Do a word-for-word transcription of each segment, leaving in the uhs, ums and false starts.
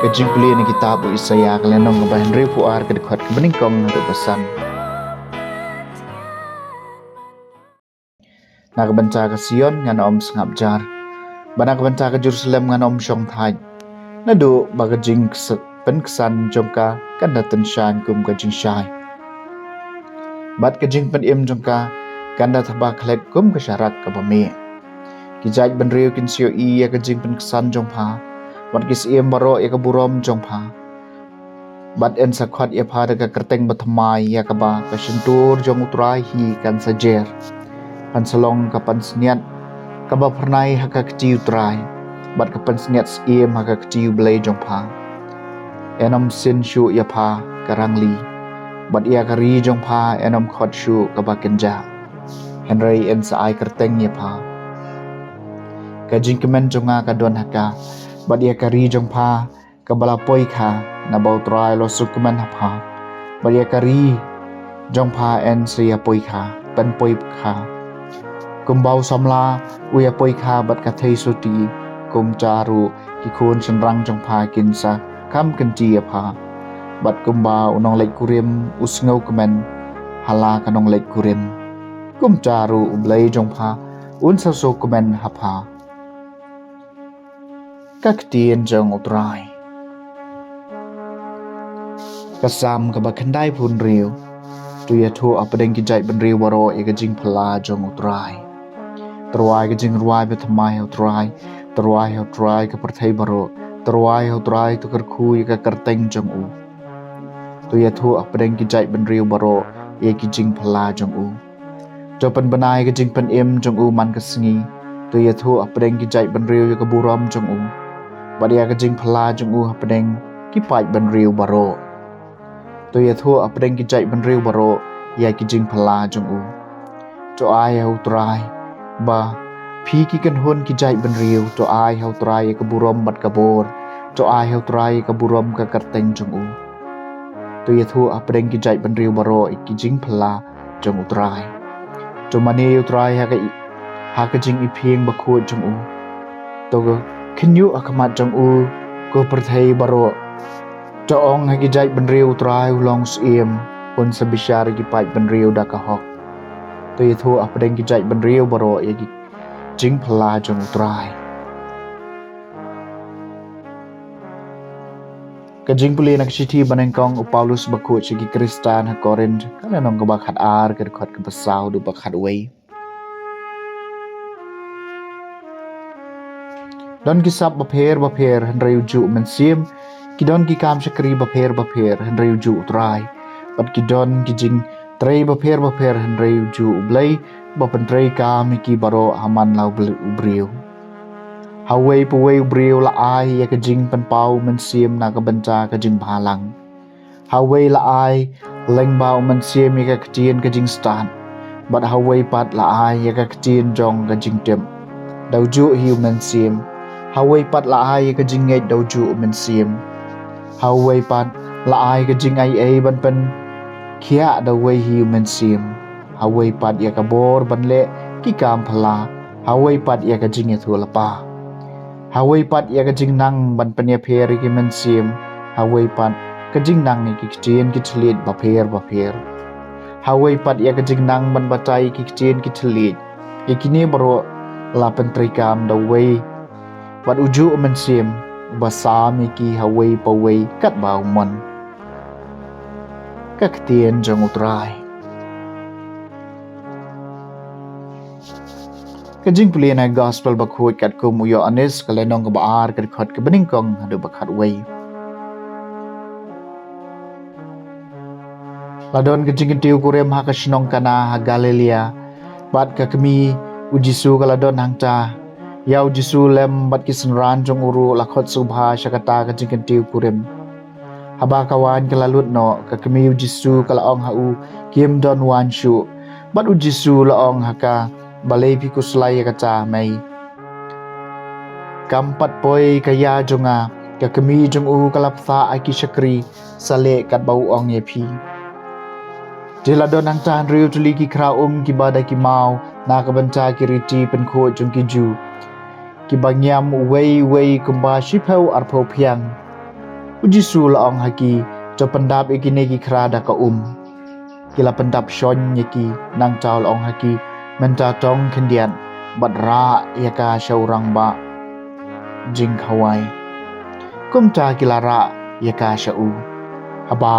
Jingpule na kitab u Isaïah ka lynnong kaba hynriewphew ar ka dkhot kaba nyngkong haduh ba san. Na ka bynta ka Sion ngan ym sngap jar, bad na ka bynta ka Jerusalem ngan ym shong thait. Naduh ba ka jingpynksan jong ka kan da tyngshaiñ kum ka jingshai, bad ka jingpynim jong ka kan da thaba khlet kum ka sharak kaba mih. Ki jaitbynriew kin sa ïohi ïa ka jingpynksan jong pha, bad ki syiem baroh ïa ka burom jong pha. Bad yn sa khot ïa pha da ka kyrteng bathymmai, ïa kaba ka shyntur jong U Trai hi kan sa jer. Kan sa long ka pansngiat kaba phyrnai ha ka kti U Trai, bad ka pansngiat syiem ha ka kti U Blei jong pha. Yn ym sin shuh ïa pha ka rangli, bad ïa ka ri jong pha yn ym khot shuh kaba kynjah, hynrei yn sa ai kyrteng ïa pha. Ka jingkmen jong nga ka don ha ka, bad ïa ka ri jong pha kaba la poi kha, naba U Trai u la sngewkmen ha pha. Bad ïa ka ri jong pha yn sa ïa poi kha, pynpoi kha. Kumba u samla u ïa poi kha bad ka theisotti, kumta ruh ki khun shynrang jong pha kin sa kham kynti ïa pha. Bad kumba u nongleit kurim u sngewkmen ha la ka nongleit kurim, kumta ruh U Blei jong pha un sa sngewkmen ha pha. Ka ktien jong U Trai. Ka Salm kaba khyndaiphew hynriew. To ïathuh hapdeng ki jaitbynriew baroh ïa ka jingphylla jong U Trai. To rwai ka jingrwai bathymmai ha U Trai. To rwai ha U Trai ko pyrthei baroh. To rwai ha U Trai, to kyrkhu ïa ka kyrteng jong u. To ïathuh hapdeng ki jaitbynriew baroh ïa ki jingphylla jong u. To pynbna ïa ka jingpynim jong u man ka sngi. To ïathuh hapdeng ki jaitbynriew ïa ka burom jong u, bad ïa ka jingphylla jong u hapdeng ki paidbynriew baroh. To ïathuh hapdeng ki jaitbynriew baroh ïa ki jingphylla jong u. To ai ha U Trai, ba phi ki kynhun ki jaitbynriew, to ai ha U Trai ïa ka burom bad ka bor. To ai ha U Trai ïa ka burom ka kyrteng jong u. To ïathuh hapdeng ki jaitbynriew baroh ïa ki jingphylla jong U Trai. To mane ïa U Trai ha ka i-, ha ka jingiphieng bakhuid jong u. To khynñiuh ha khmat jong u ko pyrthei baroh. To ong ha ki jaitbynriew, U Trai u long syiem, un sa bishar ïa ki paidbynriew da ka hok. To ïathuh hapdeng ki jaitbynriew baroh ïa ki jingphylla jong U Trai. Ka jingpule na ka shithi banyngkong u Paulus bakhuid sha ki Khristan ha Korinth, ka lynnong kaba khatar, ka dkhot kaba saw haduh ba khatwei. Don ki sap bapher bapher, hynrei ujuh u Mynsiem. Ki don ki kam shakri bapher bapher, hynrei ujuh U Trai. Bad ki don ki jingtrei bapher bapher, hynrei ujuh U Blei ba pyntreikam ïa ki baroh ha man la u ble-, u briew. Ha uwei pa uwei u briew la ai ïa ka jingpynpaw u Mynsiem na ka bynta ka jingbhalang. Ha uwei la ai lyngba u Mynsiem ïa ka ktien ka jingstad, bad ha uwei pat la ai ïa ka ktien jong ka jingtip da ujuh hi u Mynsiem. Ha uwei pat la ai ïa ka jingngeit da ujuh u Mynsiem. Ha uwei pat la ai ka jingaiei ban pynkhiah da uwei hi u Mynsiem. Ha uwei pat ïa ka bor ban leh ki kam phylla. Ha uwei pat ïa ka jingïathuhlypa. Ha uwei pat ïa ka jingnang ban pynïapher ïa ki mynsiem. Ha uwei pat ka jingnang ïa ki ktien ki thylliej bapher bapher. Ha uwei pat ïa ka jingnang ban batai ïa ki ktien ki thylliej. Ïa kine baroh la pyntreikam da uwei bad ujuh u Mynsiem, uba sam ïa ki ha uwei pa uwei katba u mon. Ka ktien jong U Trai. Ka jingpule na Gospel bakhuid katkum u Ïoannis, ka lynnong kaba ar, ka dkhot kaba nyngkong haduh ba khatwei. La don ka jingkyntiew kurim ha ka shnong Kana ha Galilea, bad ka kmie u Jisu ka la don hangta. Ïa u Jisu lem bad ki synran jong u ruh la khot sngewbha sha kata ka jingkyntiew kurim. Haba ka waiñ ka la lut noh, ka kmie u Jisu ka la ong ha u, kim don waiñ shuh. Bad u Jisu la ong ha ka, balei phi khuslai ïa kata, mei? Kam pat poi ka ïa jong nga. Ka kmie jong u ka la bthah ha ki shakri, sa leh katba u ong ïa phi. Te la don hangta hynriew tylli ki khraw um kiba da ki maw na ka bynta ki riti pynkhuid jong ki Jiw, kiba ngiam uwei uwei kumba shiphew arphew phiang. U Jisu u la ong ha ki, to pyndap ïa kine ki khra da ka um. Ki la pyndap shon ïa ki, nangta u la ong ha ki, mynta tong khyndiat bad rah ïa ka sha u rangbah jingkhawai. Kumta ki la rah ïa ka sha u. Haba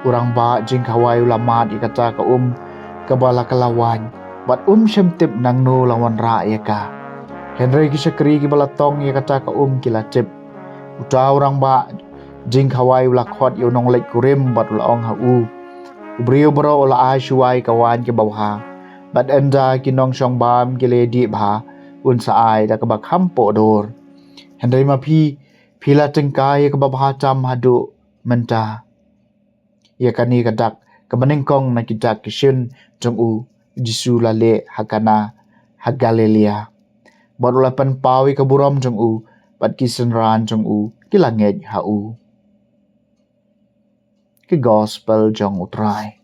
u rangbah jingkhawai u la mad ïa kata ka um kaba la kylla waiñ, bad um shym tip nangno la wanrah ïa ka. Hynrei ki shakri kiba la tong ïa kata ka um ki la tip. Uta u rangbah jingkhawai u la khot ïa u nongleit kurim bad u la ong ha u, u briew baroh u la ai shuwa ïa ka waiñ kaba bha, bad ynda ki nongshongbam ki la dih bha, un sa ai da kaba kham pohdur. Hynrei ma phi, phi la tyngkai ïa kaba bha tam haduh mynta. Ïa kane ka dak kaba nyngkong na ki dak ki shin jong u, Jisu u la leh ha Kana ha Galilaia. Bad u la pynpaw ïa ka burom jong u, bad ki synran jong u ki la ngeit ha u. Ki gospel jong u Trai.